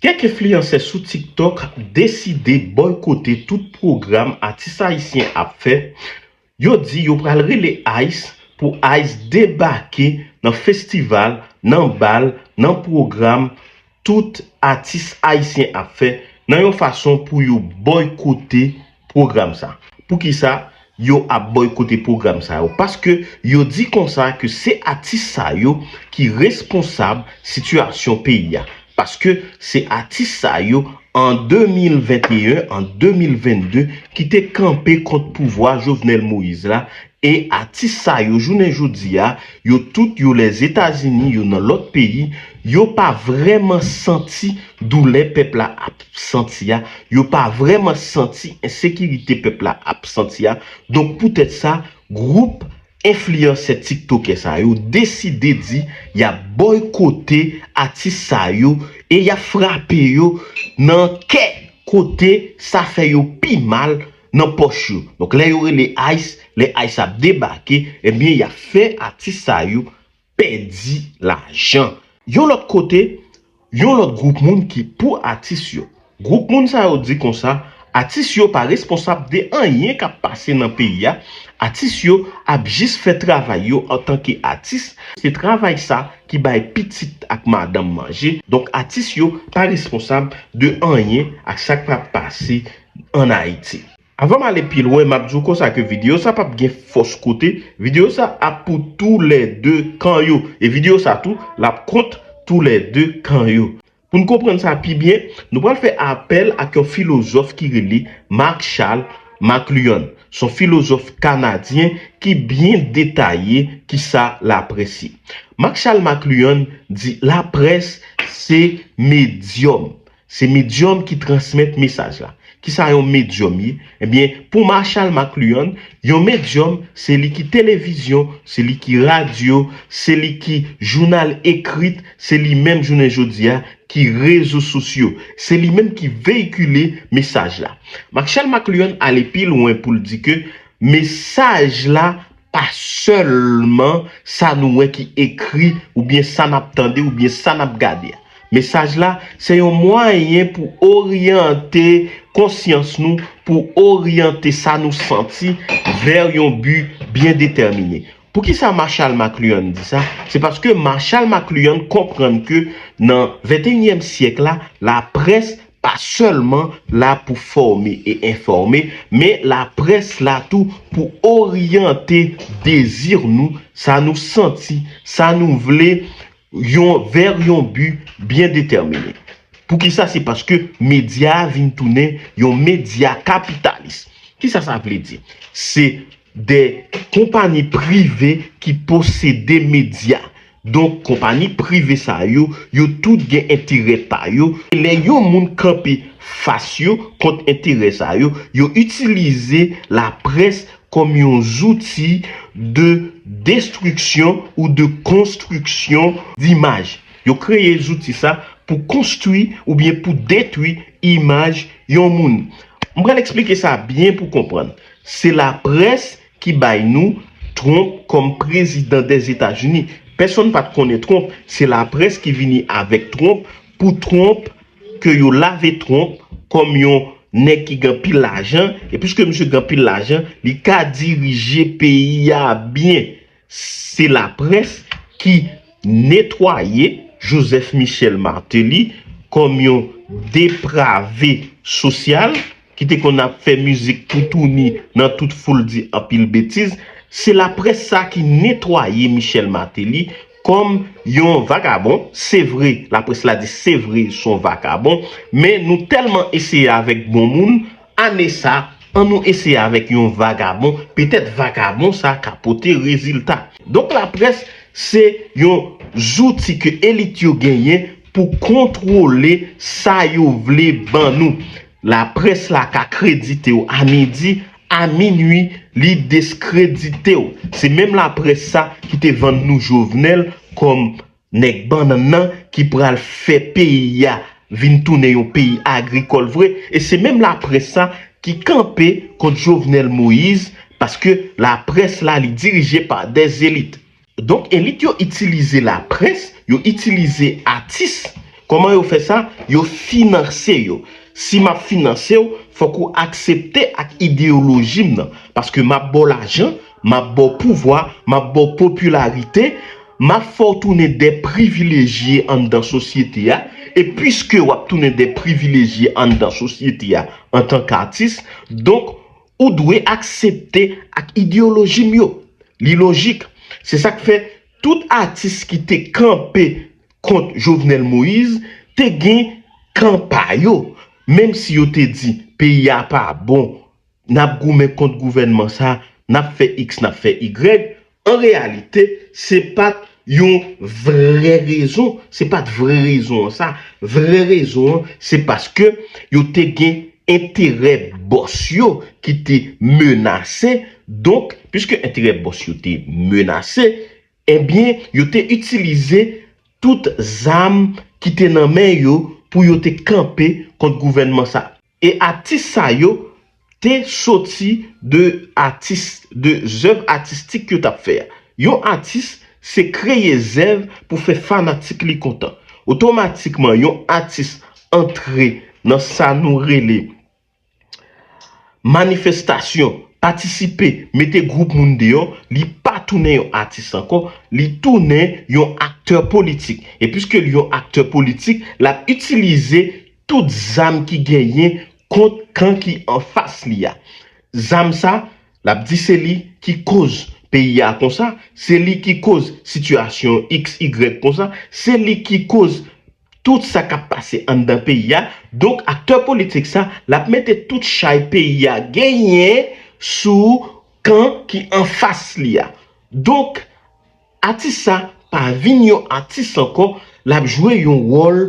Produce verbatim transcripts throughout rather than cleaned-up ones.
Kèk enfliyansè sou TikTok deside bòykote tout pwogram atis ayisyen ap fè. Yo di yo pral rele ice pou ice debake nan festival, nan bal, nan pwogram tout atis ayisyen ap fè, nan yon fason pou yo bòykote pwogram sa. Poukisa yo ap bòykote pwogram sa yo? Paske yo di konsa ke se atis sa yo ki responsab sitiyasyon peyi a. Paske se atis sa yo an de mil venteyen, an de mil vennde, ki te kanpe kont pouvwa Jovenel Moïse la. E atis sa yo, jounen jodi a, yo tout, yo Lèzetazini, yo nan lòt peyi, yo pa vrèman santi doulè pèp la ap santi a, yo pa vrèman santi ensekirite pèp la ap santi a. Donk, poutèt sa, gwoup enfliyansè tiktokè sa yo deside di y ap bòykote atis sa yo e y ap frape yo nan kè, kote sa fè yo pi mal nan pòch yo. Donk, lè yo rele ice, lè ice ap debake, ebyen, y ap fè atis sa yo pèdi lajan. Yon lòt kote, yon lòt gwoup moun ki pou atis yo. Gwoup moun sa yo di konsa, atis yo pa responsab de anyen k ap pase nan peyi a. Atis yo ap jis fè travay yo antanke atis. Se travay sa ki bay pitit ak madanm manje. Donk, atis yo pa responsab de anyen ak sa k ap pase ann Ayiti. Avan m ale pi lwen, m ap di w konsa ke videyo sa p ap gen fòs kote. Videyo sa ap pou toulède kan yo. E videyo sa tou, l ap kont toulède kan yo. Pou n konprann sa pi byen, nou pral fè apèl ak yon filozòf ki rele Marshall McLuhan. Se yon filozòf kanadyen ki byen detaye kisa laprès ye. Marshall McLuhan di laprès se medyòm. Se medyòm ki transmèt mesaj la. Kisa yon medyòm ye? Ebyen, pou Marshall McLuhan, yon medyòm, se li ki televizyon, se li ki radyo, se li ki jounal ekrit, se li menm jounen jodi a ki rezo sosyo. Se li menm ki veyikile mesaj la. Marshall McLuhan ale pi lwen pou l di ke mesaj la pa sèlman sa nou wè ki ekri oubyen sa n ap tande oubyen sa n ap gade a. Mesaj la se yon mwayen pou oryante konsyans nou, pou oryante sa nou santi vè yon bi byen detèmine. Poukisa Marshall McLuhan di sa? Se paske Marshall McLuhan konprann ke nan venteyinyèm syèk la, laprès pa sèlman la pou fòme e enfòme, men laprès la tou pou oryante dezi nou, sa nou santi, sa nou vle, yon, vè yon bi byen detèmine. Poukisa? Se paske medya a vin tounen yon medya kapitalis. Kisa sa vle di? Se de konpayi prive ki posede medya. Donk, konpayi prive sa yo, yo tout gen enterè pa yo. E lè yon moun kanpe fas yo kont enterè sa yo, yo itilize laprès kòm yon zouti de destriksyon ou de konstriksyon dimaj. Yo kreye zouti sa pou konstwi oubyen pou detwi imaj yon moun. M pral eksplike sa byen pou konprann. Se laprès ki bay nou Trump kòm prezidan dèzetazini. Pèsonn pa t konnen Trump, se laprès ki vini avèk Trump pou Trump, ke yo lave Trump kòm yon nèg ki gen anpil lajan, e piske misye gen anpil lajan, li ka dirije peyi a byen. Se laprès ki netwaye Joseph Michel Martelly kòm yon deprave sosyal ki te konn ap fè mizik toutouni nan tout foul, di anpil betiz. Se laprès sa ki netwaye Michel Martelly kòm yon vagabon. Se vre, laprès la di se vre, se yon vagabon, men nou tèlman eseye avèk bon moun, ane sa, an nou eseye avèk yon vagabon, petèt vagabon sa ka pote rezilta. Donk, laprès se yon zouti ke elit yo genyen pou kontwole sa yo vle ban nou. Laprès la ka kredite w a midi, a minui, li deskredite w. Se menm laprès sa ki te vann nou Jovenel kòm nèg bannann nan ki pral fè peyi a vin tounen yon peyi agrikòl vre. E se menm laprès sa ki kanpe kont Jovenel Moïse, paske laprès la, li dirije pa dè elit. Donk, elit yo itilize laprès, yo itilize atis Kòman yo fè sa? Yo finanse yo. Si m ap finanse w, fòk ou aksepte ak ideyoloji m nan. Paske m ap ba w lajan, m ap ba w pouvwa, m ap ba w popilarite, m ap fè w tounen de privilejye anndan sosyete a. E piske w ap tounen de privilejye anndan sosyete a antanke atis, donk, ou dwe aksepte ak ideyoloji m yo. Li lojik. Se sa k fè tout atis ki te kanpe kont Jovenel Moïse te gen kan pa yo. Menm si yo te di peyi a pa bon, n ap goumen kont gouvènman sa, n ap fè X, n ap fè Y, an reyalite, se pa t yon vrè rezon, se pa t vrè rezon an sa. Vrè rezon an, se paske yo te gen enterè bòs yo ki te menase. Donk, piske enterè bòs yo te menase, ebyen, yo te itilize tout zam ki te nan men yo pou yo te kanpe kont gouvènman sa. E atis sa yo te soti de atis, de zèv atistik yo t ap fè a. Yon atis, se kreye zèv pou fè fanatik li kontan. Otomatikman, yon atis antre nan sa nou rele manifestasyon, patisipe, mete gwoup moun deyò, li pa tounen yon atis ankò, li tounen yon aktè politik. E piske li yon aktè politik, l ap itilize tout zam ki genyen kont kan ki anfas li a. Zam sa, l ap di se li ki koz peyi a konsa, se li ki koz sitiyasyon X, Y konsa, se li ki koz tout sa k ap pase anndan peyi a. Donk, aktè politik sa, l ap mete tout chay peyi a genyen sou kan ki anfas li a. Donk, atis sa pa vin yon atis ankò, l ap jwe yon wòl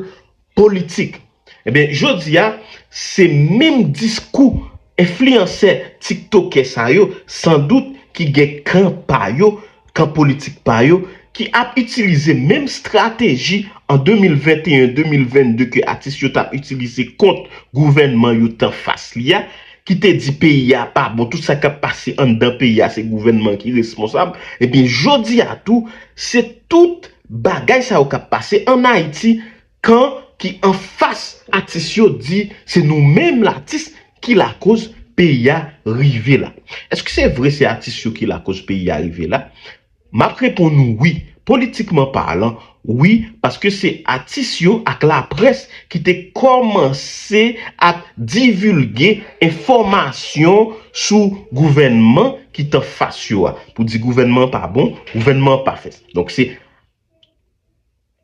politik. Ebyen, jodi a, se menm diskou enfliyansè tiktokè sa yo, san dout, ki gen kan pa yo, kan politik pa yo, ki ap itilize menm estrateji an de mil venteyen, de mil vennde ke atis yo t ap itilize kont gouvènman yo t anfas li a, ki te di peyi a pa bon, tout sa k ap pase anndan peyi a, se gouvènman ki responsab. Ebyen, jodi a tou, se tout bagay sa yo k ap pase ann Ayiti, kan ki anfas atis yo di se nou menm latis ki lakoz peyi a rive la. Èske se vre se atis yo ki lakoz peyi a rive la? M ap reponn ou wi. Politikman palan, wi, paske se atis yo ak laprès ki te kòmanse ap divilge enfòmasyon sou gouvènman ki t anfas yo a. Pou di gouvènman an pa bon, gouvènman an pa fè. Donk, se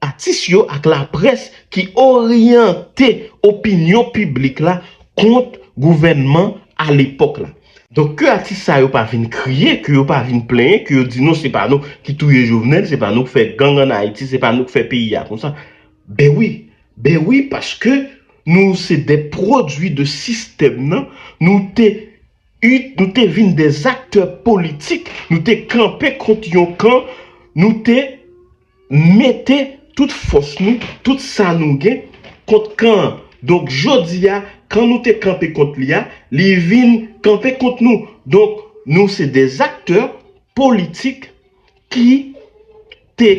atis yo ak laprès ki oryante opinyon piblik la kont gouvènman alepòk la. Donk, ke atis sa yo pa vin kriye, ke yo pa vin plenyen, ke yo di non, se pa nou ki touye Jovenel, se pa nou ki fè gang ann Ayiti, se pa nou ki fè peyi a konsa. Ben wi, ben wi, paske nou se de pwodui de sistèm nan, nou te, nou te vin de aktè politik, nou te kanpe kont yon kan, nou te mete tout fòs nou, tout sa nou gen kont kan an. Donk, jodi a, kan nou te kanpe kont li a, li vin kanpe kont nou. Donk, nou se de aktè politik ki te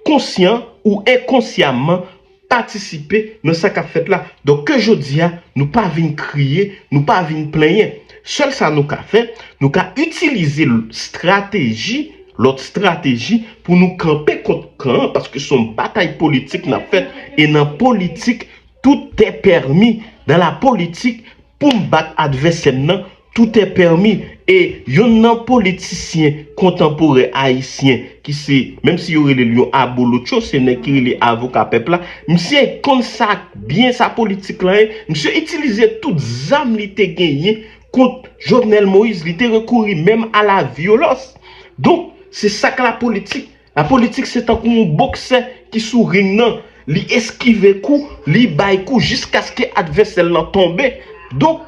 konsyan ou enkonsyaman patisipe nan sa k ap fèt la. Donk, ke jodi a, nou pa vin kriye, nou pa vin plenyen. Sèl sa nou ka fè, nou ka itilize l-, estrateji, lòt estrateji pou nou kanpe kont kan an, paske se yon batay politik n ap fè. E nan politik, tout est permis. Dans la politique, pou m bat advèsè m nan, tout est permis. E yonn nan politisyen kontanporè ayisyen ki se, menm si yo rele l yon abolotcho, se nèg ki rele avoka pèp la, misye konn sa byen sa politik la ye. Misye itilize tout zam li te genyen kont Jovenel Moïse, li te rekouri menm a la vyolans. Donk, se sa k lapolitik. Lapolitik se tankou yon boksè ki sou ring nan. Li eskive kou, li bay kou jiskaske advèsè l lan tonbe. Donk,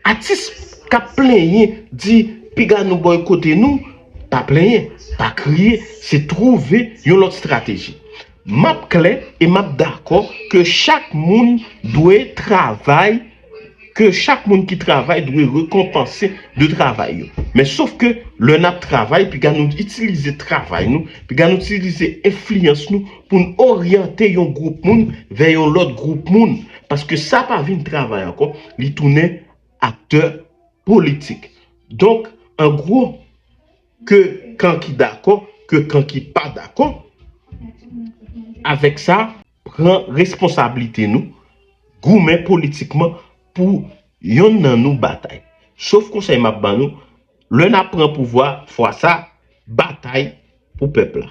atis k ap plenyen, di piga nou bòykote nou, pa plenyen, pa kriye, se twouve yon lòt estrateji. M ap klè e m ap dakò ke chak moun dwe travay ke chak moun ki travay dwe rekonpanse de travay yo. Men sof ke lè n ap travay, piga nou itilize travay nou, piga nou itilize enfliyans nou pou n oryante yon gwoup moun vè yon lòt gwoup moun. Paske sa pa vin travay ankò, li tounen aktè politik. Donk, an gwo, ke kan ki dakò, ke kan ki pa dakò avèk sa, pran responsablite nou, goumen politikman pou yonn nan nou batay. Sof konsèy m ap ban nou, lè n ap pran pouvwa, fwa sa, batay pou pèp la.